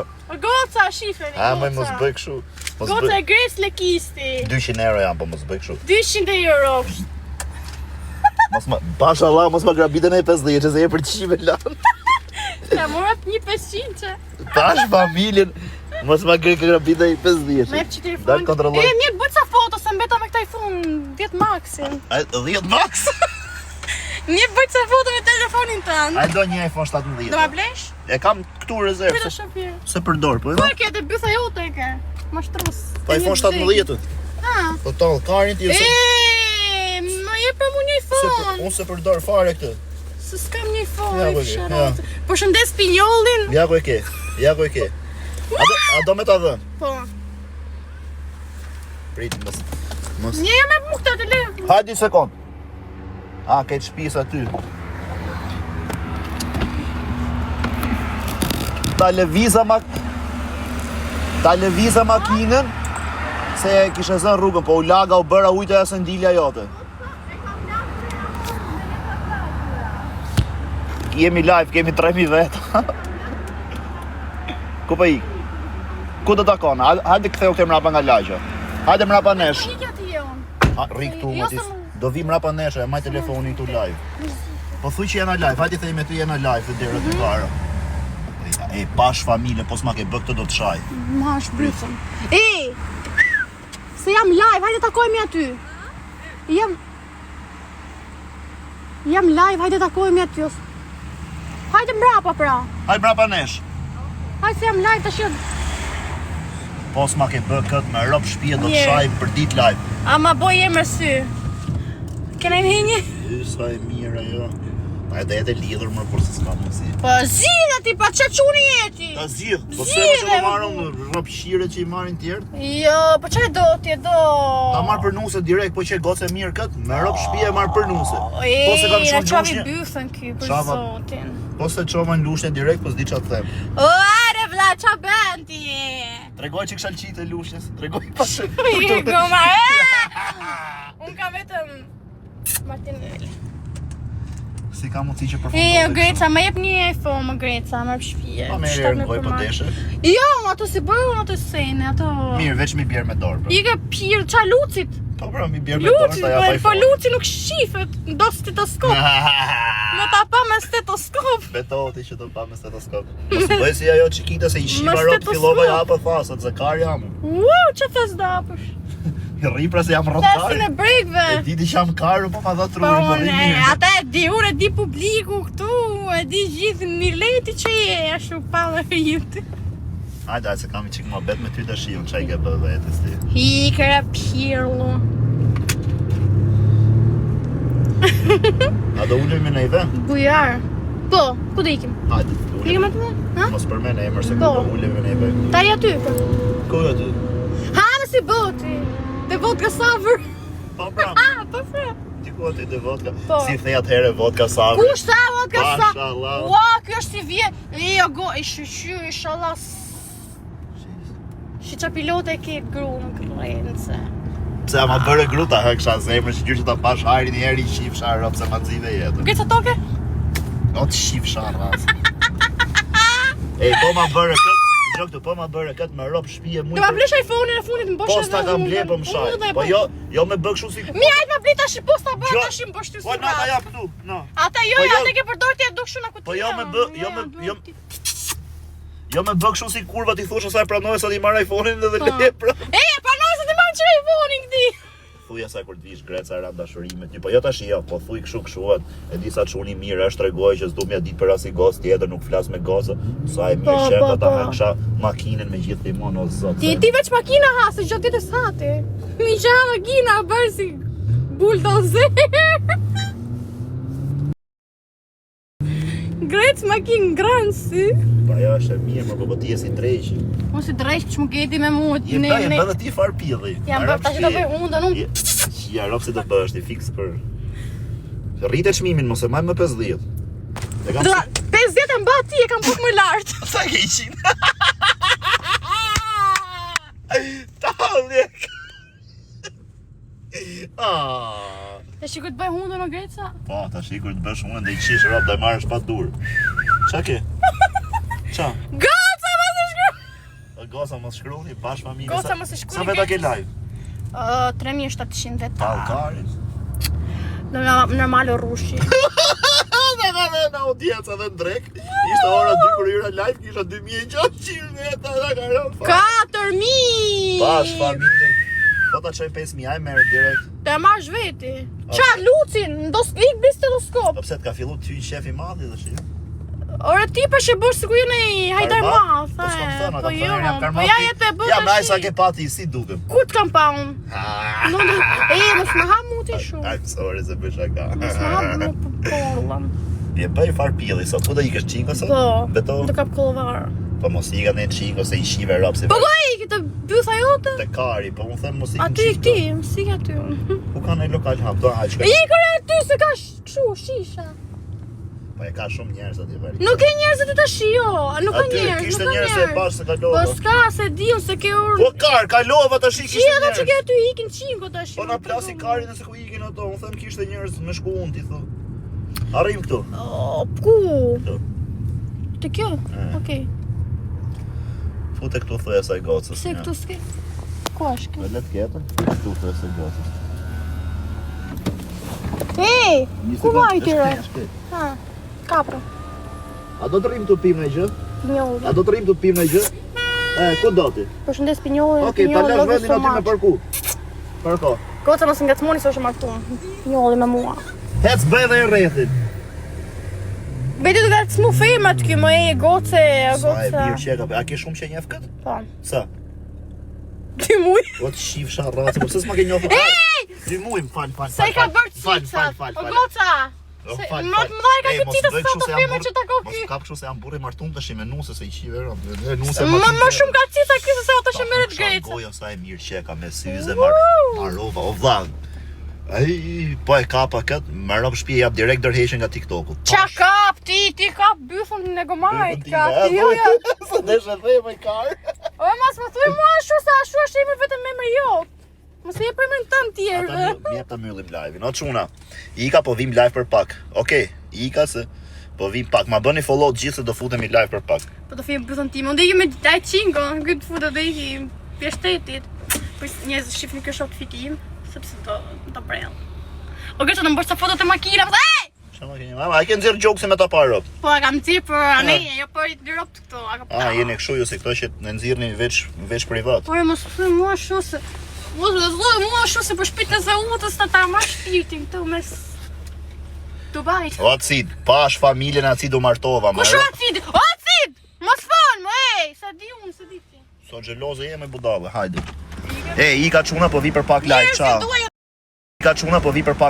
O goca, shifeni, A, moj mos goca. bëj kështu. Mos Goca bëj. e Gres Lekisti. 200 euro janë, po mos bëj kështu. 200 euro. Mos më, bash Allah, mos më grabitën e 50, që se je për qime lan. Ta mora një 500 që. Bash familjen, mos më gre grabitën e 50. Më jep që telefon. Dal kontrolloj. E, mirë, bëj ca foto, se mbeta me këtë iPhone 10 Maxin. A, 10 max. Mirë, bëj ca foto me telefonin tënd. A do një iPhone 17? Do ma blesh? E kam këtu rezervë. Prit Se, shopir. se përdor, po Po e e ke te bytha jote e ke. Mashtrus. Po iPhone 17. Ha. Po tall karin ti E, se më jep për mu një se për, iPhone. unë se përdor fare këtë. Se s'kam një iPhone, Ja, i po e ke, fsharat. Përshëndes Pinjollin. Ja ku e ke. Ja ku e ke. A do, a do me ta dhën? Po. Prit mos mos. Një jam e mu këtë të le. Hajde një sekond. A, ke të shpis aty. Ta lëviza mak... Ta lëviza makinën se e kishe zënë rrugën, po u laga u bëra ujtë e sëndilja jote. Jemi live, kemi 3000 veta. Ku po ik? Ku do takon? Hajde ktheu këtë mrapa nga lagja. Hajde mrapa nesh. Ikja ti je unë. Ha, rri këtu Jo, më ti. se më- Do vi mrapa nesh, e maj telefonin këtu live. Po thuj që jena live, hajde themi ty jena live të dera Mhm. të para. E pash familje, po s'ma ke bë këtë do të shaj. Ma është brythën. E! Se jam live, hajde takohemi aty. Jam Jam live, hajde takohemi aty. os- Hajde mbrapa pra. Hajde mrapa nesh. Hajde se jam live tash. jo. Po s'ma ke bë këtë me rob shtëpie do të Mirë. shaj për ditë live. Ama boj emër sy. Kena një një? Y, sa e mirë ajo. Pa edhe e lidhur më por se s'ka mundsi. Po zgjidhe ti, pa ç'a çuni je ti? Ta zgjidh, po se më Zgjidhe, që do më marrë unë rob shire që i marrin tjerë. Jo, po ç'a do ti e do? Ta marr për nuse direkt, po që gocë e mirë kët, me rob shtëpie e marr për nuse. E, Po se kam na shumë çavi lushnje. bythën ky për Çava. zotin. Po se çova në lushnje direkt, po s'di çfarë të them. O, are vlla, ç'a bën ti? Tregoj çik shalqit e lushnjes, tregoj pa shë. I goma. e! Unë kam vetëm Martinelli. Si ka mundësi që përfundoi. E, jo, Greca, më jep një iPhone, më Greca, më jep shtëpie. Po merr erë në gojë po deshe. Jo, ato si bëj unë ato sene, ato. Mirë, veç mi bjer me dorë. Pra. I ke pirë, qa lucit? Po pra, mi bjer me dorë, Lucit, ta jap po, po iPhone. luci nuk shifet, do stetoskop. Më ta pa me stetoskop. Betoheti që do pa me stetoskop. Mos bëj si ajo çikita se i shiva Me rrot stetoskop. fillova ja hapa thasat, zakar jam. Ua, që thes do hapësh? I rri pra se jam Thesin rrotar. e brekve. E di ti që jam karu, po ma dha Po trurin, po rri unë, mirë. ata e di, unë e di publiku këtu, e di gjithë mileti që je, ashtu pa dhe jetë. Hajde, hajde se kam i çik muhabet me ty tash, unë çaj ke bë vetes ti. Ikra pirlo. A do ulemi në i vend? Bujar. Po, ku do ikim? Hajde, Ikim ulemi. aty? Ha? Mos përmend emër se ku Po. do ulemi në i vend. Ta i aty. Po. Ku aty? Ha, më si boti. Te vodka savër. Po pra, Ah, po pra. ti ku aty te vodka? Po. Si the atëherë vodka savër. Kush tha vodka savër? Mashallah. Ua, ky është si vje. E, jo, go, i shyqyr, inshallah. Shi qa pilote e ke gru në krence. Pse ama bëre gruta hë kisha zemrën që gjyrë që ta pash hajrin një herë i shifsha rob se ma nxive jetën. Greca toke? O të shifsha rracë. Ej, po ma bëre kët, gjë këtu, po ma bëre kët me rob shtëpie Do ma blesh iPhone-in e fundit më bosh Po s'ta kam ble, po më shaj. Po jo, jo me bë kështu si Mi hajt ma ble tash, po s'ta bëra Jo. tash më bosh ty Po na ta jap këtu, na. Ata jo, Po jo, jo. ata ke përdor ti e duk kështu në kutia. Po jo me bë, jo me jo Jo me bë kështu si kurva ti thosh asaj pranoj sa ti marr iPhone-in dhe Po. le pra. E, pranoj se ti marr çe iPhone-in këti. Thuj asaj kur të vish Greca ra dashuri me ty, po jo tash jo, po thuj kështu kështu, at, e di sa çuni mirë është tregoj që s'du m'ja ditë për asnjë gocë tjetër, nuk flas me gocë, sa e mirë Po, që po, po, ta po. hëngsha makinën me gjithë timon o zot. Ti se- ti veç makina ha, se gjatë ditës ha ti. Mi që ha makina, bërë si bulldozer. Grec makinë ngrënë si. Po ajo është e mirë, më po, po ti je si dreqi. Unë si drejt që më geti me mua. Je bë, je bë dhe ti far pidhi. Jam bërë, tash do bëj hundën unë. Ja, rob si do bësh ti fiks për Rrite çmimin, mos e maj më 50. E kam Do 50 e mba ti, e kam pak më lart. Sa ke 100? Tallje. Ah. Tash kur të bëj hundën o Greca? Po, tash i kur të bësh unë dhe i qish rob do e marrësh pa dur. Qa ke? Qa? Goca mos e shkruaj. Goca mos shkruani, bash familje. Goca, mos e shkruani Sa veta ke Grecës. live? Uh, 3700 veta. Ballkari. Normal o rrushi. Na ka dhe në audiencë edhe në drek. Ishte ora 2 kur hyra live, kisha 2600 veta, na ka rënë. fare. 4000! Bash familje. Po ta çoj 5000, ai merr direkt. Të e marrësh veti. Qa, Lucin, ndos ik bi stetoskop. Po pse të ka fillu ty qef i madh tash? jo? Ore ti për që bësh sikur je në i hajdar madh, Po s'kam thënë, Po kam jo, thënë, jam po karmat. ja jetë e bë Ja, me ai tash. sa ke pati, si dukem. Ku të kam pa unë? No, no, e, mos më ha muti shumë. I'm sorry se bëj shaka. Mos më ha mu po porllam. Je bëj far pilli sot. Ku do ikësh çinko sot? Po, Beto. do kap kollovar. Po mos ika në çinko se i shive rob si. Po ku i këtë bytha jote? Te kari, po unë them mos ik. në Aty ik Çinko. ti, mos ik aty unë. Ku ka në lokal hap, do ha çka. Ik ore aty se ka sh- kështu shisha. Po e ka shumë njerëz atje bari. Nuk e njerëz aty tash jo, nuk ka Aty njerëz, kishte nuk ka njerëz se e pash se kalova. Po s'ka se di unë se ke urë. Po kar, kalova tash i Qi kishte ato që njerëz. ke aty ikin çinko tash. Po na plasi kari nëse ku ikin ato, unë them kishte njerëz me shku unë ti thu. Arrim këtu. O, ku? Këtu. Te kjo? E. Okej. Fute këtu thuaj asaj gocës. Pse ja. këtu s'ke? Ku është Po kjo? le të ketë. Këtu thuaj asaj gocës. Ej, Një ku sekundë, vajti është re? këtej, është këtej. Ha, kapë. A do të rrim të pim në gjë? Pinjolli. A do të rrim të pim në gjë? E, ku do ti? Përshëndes Pinjollin. Okej, ta Pinjolli, lash love you vendin so aty me much. parku. Parko. Goca mos ngacmoni se është e martuar. Pinjolli me mua. Hec bëj dhe e rrethin. Beti do ngacmu femrat ky, më e goce, e Sa e goce. mirë që e ka. A ke shumë që e njeh kët? Po. Sa? Dy muj. O të shifsha rracë, po pse s'ma ke njohur? Ej! Dy muj, më fal, fal. Se i ka fal, bërë Fal, cica. fal, fal, O fal. goca. O, Se fal, më fal. të mëdha i ka Ej, ky mos cica bëj sa kështu ato se jam femra burr- që takon Mos ky. kap kështu se jam burr i martum tash i me nuse se i qive rënd. Me nuse Më më shumë ka cica ky se sa ato që merret greca. Goja sa e mirë që e ka me syze mar marova, o vlla. Ai, po e kapa kët, më rob shtëpi jap direkt dorëheqjen nga TikToku. Qa kap ti, ti kap bythën e gomajt, kap ti, jo, jo. Sa desh e them e kar. O, mos më thuj mua ashtu se ashtu është emri vetëm emri jot. Mos e jep emrin tënd Ata tjerëve. më jep ta mbyllim live-in. O çuna. Ika po vim live për pak. Okej, Ika se po vim pak. Ma bëni follow të gjithë se do futemi live për pak. Po do fijem bythën time. Unë do ikim me ai çingo, ky të futet do ikim pjeshtetit. Po njerëz shifni ky është outfiti im, sepse do do brell. O gëtë do më bësh sa foto të makina, po ej! Çfarë ma keni? Mama, a ke nxjerr gjokse me ta parë rob? Po e kam nxjerr për anej, jo për i robt këto. A ka Ah, jeni kështu ju si këto që ne nxirrni veç veç privat. Po mos thuj mua ashtu se Mos më thuj mua ashtu se për shpirtin e Zautës ta ta marr shpirtin këtu mes Dubait. O Acid, pash familjen Acid u martova, Kush o Acid? O Acid! Mos fol, më ej, sa di unë, sa di ti. Sa xheloze je me budallë, hajde. E, ika çuna po vi për pak live, Njerëzit ciao. duaj Ika çuna po vi për pak.